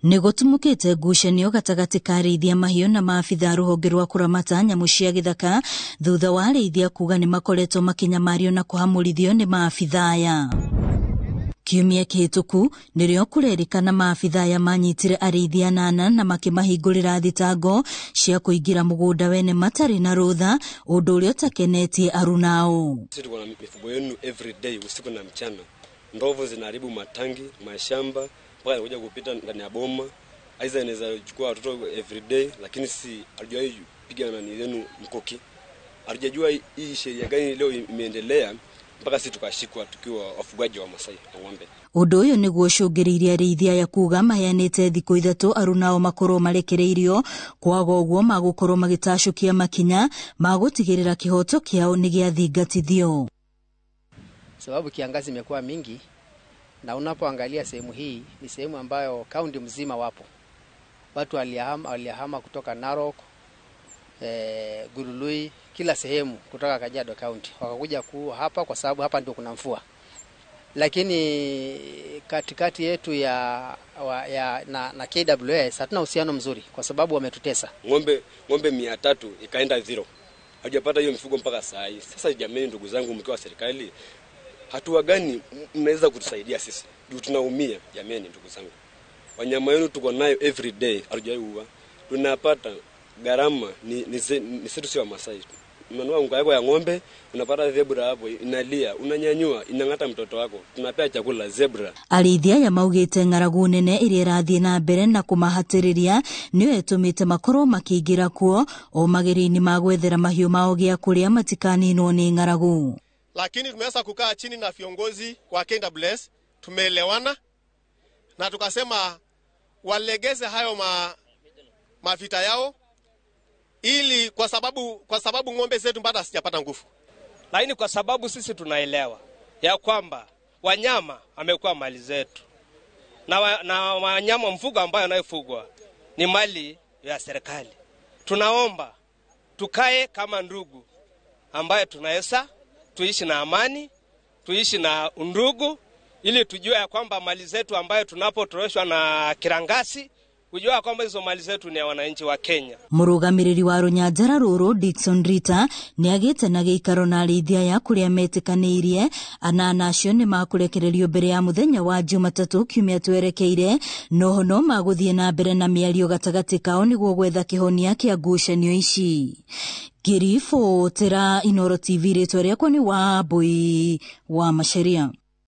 Nĩ gũtumũkĩte ngucanio gatagatĩ ka arĩithia mahiũ na maabitha a rũhonge rwa kũramata nyamũ cia gĩthaka thutha wa arĩithia kuga nĩ makoretwo makĩnyamario na kũhamũrithio nĩ maabitha aya. Kiumia kĩhĩtũku nĩrĩo kũrerĩkana maabitha aya manyitire arĩithia 8 na makĩmahingũrĩra thitango cia kũingĩra mũgũnda wene matarĩ na rũtha, ũndũ ũrĩa ũtakenetie arunao. Sisi tuko na mifugo yenu every day, usiku na mchana. Ndovu zinaharibu matangi, mashamba, mpaka inakuja kupita ndani ya boma. Aidha inaweza chukua watoto every day, lakini si hatujawahi piga na nani yenu mkoki. Hatujajua hii sheria gani leo imeendelea mpaka sisi tukashikwa tukiwa wafugaji wa Masai wa ng'ombe. Ũndũ ũyũ nĩguo ũcũngĩrĩirie arĩithia aya kuga maheanĩte thikũ 3 arunao makorwo marekereirio, kwaga ũguo magũkorwo magĩtacũkia makinya ma gũtigĩrĩra kĩhoto kĩao nĩ gĩathingatithio. Sababu kiangazi imekuwa mingi, na unapoangalia sehemu hii ni sehemu ambayo kaunti mzima wapo watu walihama kutoka Narok, Gurului, kila sehemu kutoka Kajiado County wakakuja kuwa hapa kwa sababu hapa ndio kuna mvua. Lakini katikati yetu na KWS hatuna uhusiano mzuri kwa sababu wametutesa. Ng'ombe 300 ikaenda zero. Hajapata hiyo mifugo mpaka saa hii. Sasa jamani, ndugu zangu mkiwa serikali, hatua gani mnaweza kutusaidia sisi? Juu tunaumia jamani, ndugu zangu. Wanyama wenu tuko nayo every day, hatujaiua. Tunapata gharama ni sisi sio Masai. Unanunua unga yako ya ng'ombe, unapata zebra hapo inalia, unanyanyua, inang'ata mtoto wako. Tunapea chakula zebra. Arĩithia aya maugĩte ng'aragu nene ĩrĩa ĩrathiĩ na mbere na kũmahatĩrĩria nĩyo ĩtũmĩte makorwo makĩingĩra kuo o magerio-inĩ ma gwethera mahiũ mao gĩa kũrĩa matikaninwo nĩ ng'aragu. Lakini tumeweza kukaa chini na viongozi wa KWS, tumeelewana na tukasema walegeze hayo mavita yao, ili kwa sababu ng'ombe zetu bado hazijapata nguvu. Lakini kwa sababu sisi tunaelewa ya kwamba wanyama amekuwa mali zetu, na wanyama mfugo ambayo anayofugwa ni mali ya serikali. Tunaomba tukae kama ndugu ambaye tunaweza tuishi na amani, tuishi na undugu, ili tujue ya kwamba mali zetu ambayo tunapotoroshwa na kirangasi, kujua kwamba hizo mali zetu ni ya wananchi wa Kenya. Mũrũgamĩrĩri wa rũnyanjara rũrũ Dickson Rita nĩagĩte na gĩikaro na arĩithia aya kũrĩa metĩkanĩirie anana acio nĩ makũrekererio mbere ya mũthenya wa Jumatatũ kiumia twerekeire, noho no magũthiĩ na mbere na mĩario gatagatĩ kao nĩguo gwetha kĩhonia kĩa ngucanio ici. Ngĩribotera Inooro TV, rĩtwa rĩakwa nĩ Wambui wa Macharia.